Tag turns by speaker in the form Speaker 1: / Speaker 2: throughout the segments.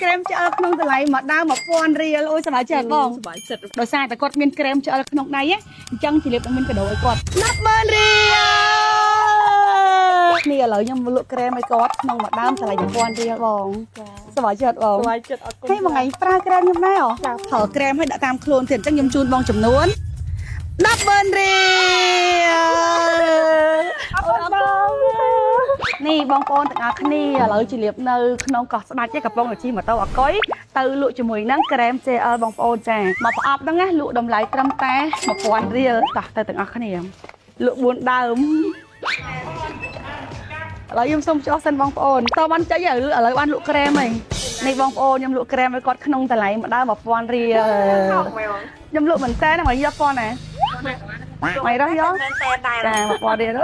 Speaker 1: ក្រែមឆ្អិលក្នុងតម្លៃមួយដើម1000រៀលអូយសប្បាយចិត្តបង
Speaker 2: សប្បាយចិត្ត
Speaker 1: ដោយសារតែគាត់មានក្រែមឆ្អិលក្នុងដៃណាអញ្ចឹងជាលៀបនឹងមានកាដូឲ្យគាត់100000រៀលនេះឥឡូវខ្ញុំលក់ក្រែមឲ្យគាត់ក្នុងមួយដើមតម្លៃ1000រៀលបងសប្បាយចិត្តបង
Speaker 2: សប្បាយចិត្តអរគុណ
Speaker 1: ហើយមួយថ្ងៃប្រើក្រែមខ្ញុំដែរហ៎ប្រើក្រែមឲ្យដាក់តាមខ្លួនទៀតអញ្ចឹងខ្ញុំជូនបងចំនួន100000រៀលអរគុណបងនេះបងប្អូនទាំងអស់គ្នាឥឡូវជាលៀបនៅក្នុងកោះស្ដេចឯងកំពុងតែជិះម៉ូតូអកុយទៅលក់ជាមួយនឹងក្រែម JL បងប្អូនចាមកប្រអប់ហ្នឹងណាលក់តម្លៃត្រឹមតែ1000រៀលតោះទៅទាំងអស់គ្នាលក់4ដើមឥឡូវខ្ញុំសូមចុះសិនបងប្អូនតបានចេញឥឡូវបានលក់ក្រែមហើយនេះបងប្អូនខ្ញុំលក់ក្រែមឲ្យគាត់ក្នុងតម្លៃម្ដង1000រៀលខ្ញុំលក់មែនតើមកយកប៉ុណ្ណាមិនរស់យក
Speaker 2: មែនតែដែរ
Speaker 1: ចា1000រៀល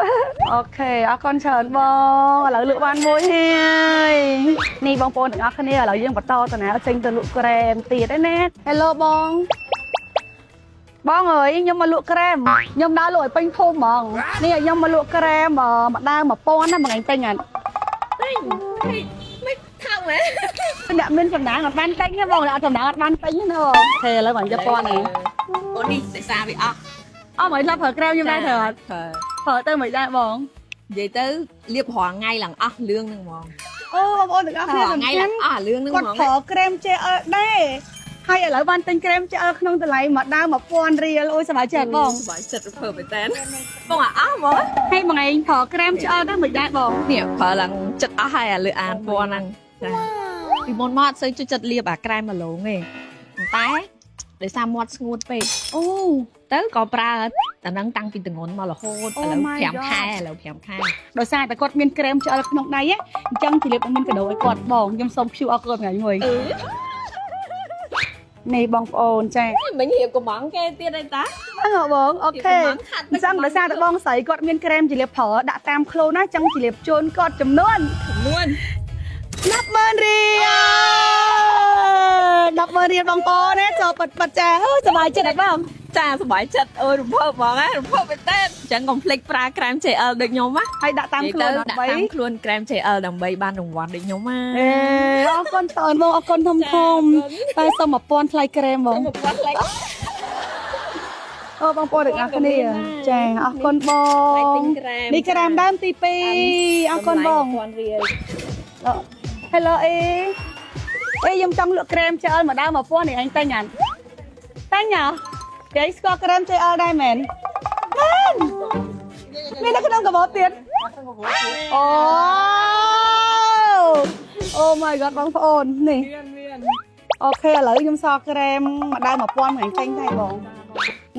Speaker 1: OK អរគុណច្រើនបងឥឡូវលក់បានមួយហើយនេះបងប្អូនទាំងអស់គ្នាឥឡូវយើងបន្តទៅណាចេញទៅលក់ក្រែមទៀតឯណា Hello បងបងអើយខ្ញុំមកលក់ក្រែមខ្ញុំដើរលក់ឲ្យពេញភូមិហ្មងនេះខ្ញុំមកលក់ក្រែមមួយដើម1000ណាមួយថ្ងៃទិញអត់
Speaker 2: ទិញមិនថោកមែន
Speaker 1: អ្នកមានសំណាងអត់បានទិញទេបងអ្នកអត់សំណាងអត់បានទិញទេណាបងហេឥឡូវបានយកពាន់ហើយ
Speaker 2: អូនេះសិក្សាវាអស់
Speaker 1: អស់មកធ្លាប់ប្រើក្រែមខ្ញុំដែរត្រូវអត់
Speaker 2: ប្រើ
Speaker 1: ប្រើទៅមិនដែរបង
Speaker 2: និយាយទៅលាបរាល់ថ្ងៃឡើងអស់លឿងហ្នឹងហ្មង
Speaker 1: អូបងប្អូនទាំងអស់គ្នា
Speaker 2: រាល់
Speaker 1: សំខាន់
Speaker 2: ថ្ងៃឡើងអស់លឿងហ្នឹង
Speaker 1: គាត់
Speaker 2: ហ្មង
Speaker 1: ប្រើក្រែម JL ដែរហើយឥឡូវបានទិញក្រែម JL ក្នុងតម្លៃមួយដើម1000រៀលអូយសប្បាយចិត្តបង
Speaker 2: សប្បាយចិត្តរំភើបមែនតើបងអស់ហ្មង
Speaker 1: ហើយមួយថ្ងៃប្រើក្រែម JL ទៅមិនដែរបង
Speaker 2: នេះប្រើឡើងចិត្តអស់ហើយអាលើអានពណ៌ហ្នឹងចាពីមុនមកអត់សូវចូលចិត្តលាបអាក្រែមម្លងទេតែដោយសារមាត់ស្ងួតពេក
Speaker 1: អូ
Speaker 2: ទៅក៏ប្រើតែហ្នឹងតាំងពីទងន់មករហូត
Speaker 1: Oh
Speaker 2: ឥឡូវ
Speaker 1: my
Speaker 2: 5
Speaker 1: God
Speaker 2: ខែឥឡូវ5ខែ
Speaker 1: ដោយសារតែគាត់មានក្រែម JL ក្នុងដៃណាអញ្ចឹងជាលៀបមានកាដូឲ្យគាត់បងខ្ញុំសូម QR code ថ្ងៃមួយ
Speaker 2: អឺ
Speaker 1: នេះបងប្អូនចា
Speaker 2: មិញរៀបកំងគេទៀតអីតា
Speaker 1: ហ្នឹងហ៎បងអូខេ
Speaker 2: រៀបកំងខាត់
Speaker 1: អញ្ចឹងដោយសារតែបងស្រីគាត់មានក្រែមជាលាបប្រើដាក់តាមខ្លួនណាអញ្ចឹងជាលាបជូនគាត់ចំនួន
Speaker 2: ចំនួន
Speaker 1: 100000រៀល100000រៀលបងប្អូនណាចូលប៉ិតប៉ិតចាអូយសប្បាយចិត្តអត់បង
Speaker 2: ចាសប្បាយចិត្តអូយរំភើបហ្មងណារំភើបមែនតើអញ្ចឹងកុំភ្លេចប្រើក្រែម JL ដូចខ្ញុំណា
Speaker 1: ហើយដាក់តាមខ្លួន
Speaker 2: និយាយទៅដាក់តាមខ្លួនក្រែម JL ដើម្បីបានរង្វាន់ដូចខ្ញុំណា
Speaker 1: អេអរគុណច្រើនបងអរគុណធំធំតែសុំ1000ថ្លៃក្រែមបង
Speaker 2: 1000ថ្លៃ
Speaker 1: អូបងប្អូនទាំងអស់គ្នាចាអរគុណបង
Speaker 2: ទិញក្រែម
Speaker 1: នេះក្រែមដើមទី2អរគុណបង
Speaker 2: 1000រៀល
Speaker 1: Hello អេអេខ្ញុំចង់លក់ក្រែម JL មួយដើម1000នេះអញទិញអានទិញហ៎គេស្គាល់ក្រែម JL ដែរមែនមែនមាននៅក្នុងកាបូបទៀតអូ Oh my god បងប្អូននេះ
Speaker 3: មានមាន
Speaker 1: OK ឥឡូវខ្ញុំសល់ក្រែមមួយដើម1000មួយថ្ងៃទិញដែរបង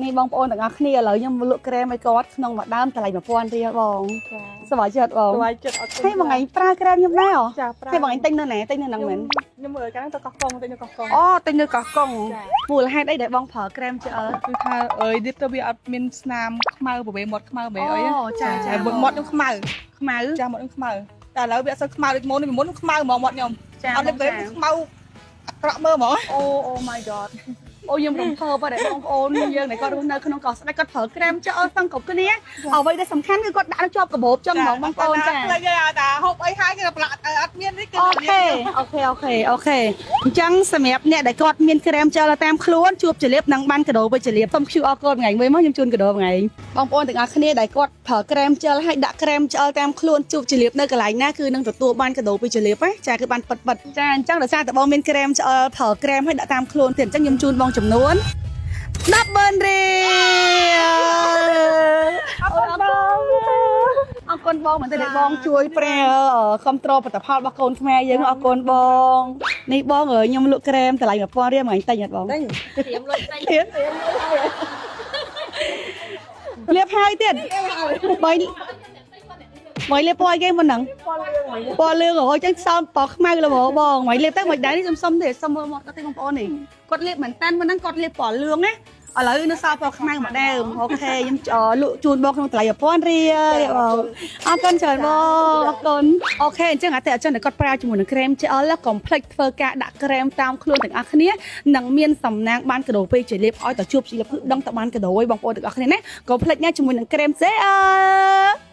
Speaker 1: នេះបងប្អូនទាំងអស់គ្នាឥឡូវខ្ញុំលក់ក្រែមឲ្យគាត់ក្នុងមួយដើមតម្លៃ1000រៀលបងសប្បាយចិត្តបង
Speaker 3: សប្បាយចិត្តអរគុណ
Speaker 1: ហើយមួយថ្ងៃប្រើក្រែមខ្ញុំដែរហ៎
Speaker 3: ចាប្រើ
Speaker 1: ហើយបងឯងទិញនៅណាទិញនៅហ្នឹងមែន
Speaker 3: ខ្ញុំមើលកាលហ្នឹងទៅកោះកុងទៅនៅកោះកុង
Speaker 1: អូទិញនៅកោះកុង
Speaker 3: ចា
Speaker 1: មូលហេតុអីដែលបងប្រើក្រែម JL
Speaker 3: គឺថាអើយនេះទៅវាអត់មានស្នាមខ្មៅប្រវេមាត់ខ្មៅបែអី
Speaker 1: អូចាចា
Speaker 3: ហើយមាត់ខ្ញុំខ្មៅ
Speaker 1: ខ្មៅ
Speaker 3: ចាមាត់ខ្ញុំខ្មៅតែឥឡូវវាអត់សូវខ្មៅដូចមុនទេពីមុនខ្ញុំខ្មៅហ្មងមាត់ខ្ញុំ
Speaker 1: ចា
Speaker 3: អត់លេបទេខ្មៅអាក្រក់មើលហ្មង
Speaker 1: អូ oh my god អូខ្ញុំរំភើបតែបងប្អូនយើងដែលគាត់រស់នៅក្នុងកោះស្ដេចគាត់ប្រើក្រែម JL សឹងគ្រប់គ្នាអ្វីដែលសំខាន់គឺគាត់ដាក់នៅជាប់កាបូបចឹងហ្មងបងប្អូនចា
Speaker 3: ផ្លេចហើយតាហូបអីហើយគេប្រឡាក់អត់មាននេះគឺ
Speaker 1: OK OK OK OK អញ្ចឹងសម្រាប់អ្នកដែលគាត់មានក្រែម JL តាមខ្លួនជួបជលាបនឹងបានកាដូទៅជលាបសុំ QR code ថ្ងៃមួយមកខ្ញុំជូនកាដូថ្ងៃបងប្អូនទាំងអស់គ្នាដែលគាត់ប្រើក្រែម JL ហើយដាក់ក្រែម JL តាមខ្លួនជួបជលាបនៅកន្លែងណាគឺនឹងទទួលបានកាដូពីជលាបណាចាគឺបានប៉ិតប៉ិតចាអញ្ចឹងដោយសារតែបងមានក្រែម JL ប្រើក្រែមហើយដាក់តាមខ្លួនទៀតអញ្ចឹងខ្ញុំជូនបងចំនួន100000រៀលអរគុណបងអរគុណបងមែនទេដែលបងជួយប្រើគ្រប់គ្រងផលិតផលរបស់កូនខ្មែរយើងអរគុណបងនេះបងអើយខ្ញុំលក់ក្រែមតម្លៃ1000រៀលមួយថ្ងៃទិញអត់បង
Speaker 2: ទិញត្រៀមលុយទិញ
Speaker 1: ទៀតលាបហើយទៀតបីបីលាបពណ៌អីគេមុនហ្នឹងពណ៌លឿងអូយចឹងសោមពណ៌ខ្មៅល្មមបងមិនលាបទៅមិនដែរនេះខ្ញុំសុំទេសុំមើលមកទៅបងប្អូននេះគាត់លាបមែនតាន់មុនហ្នឹងគាត់លាបពណ៌លឿងណាឥឡូវនៅសល់ពណ៌ខ្មៅមួយដើម OK ខ្ញុំលក់ជូនបងក្នុងតម្លៃ1000រៀលបងអរគុណច្រើនបងអរគុណ OK អញ្ចឹងអតិថិជនដែលគាត់ប្រើជាមួយនឹងក្រែម JL កុំភ្លេចធ្វើការដាក់ក្រែមតាមខ្លួនទាំងអស់គ្នានឹងមានសំណាងបានកាដូពេលជាលាបឲ្យតែជួបជាលាបគឺដឹងតែបានកាដូឲ្យបងប្អូនទាំងអស់គ្នាណាកុំភ្លេចណាជាមួយនឹងក្រែម JL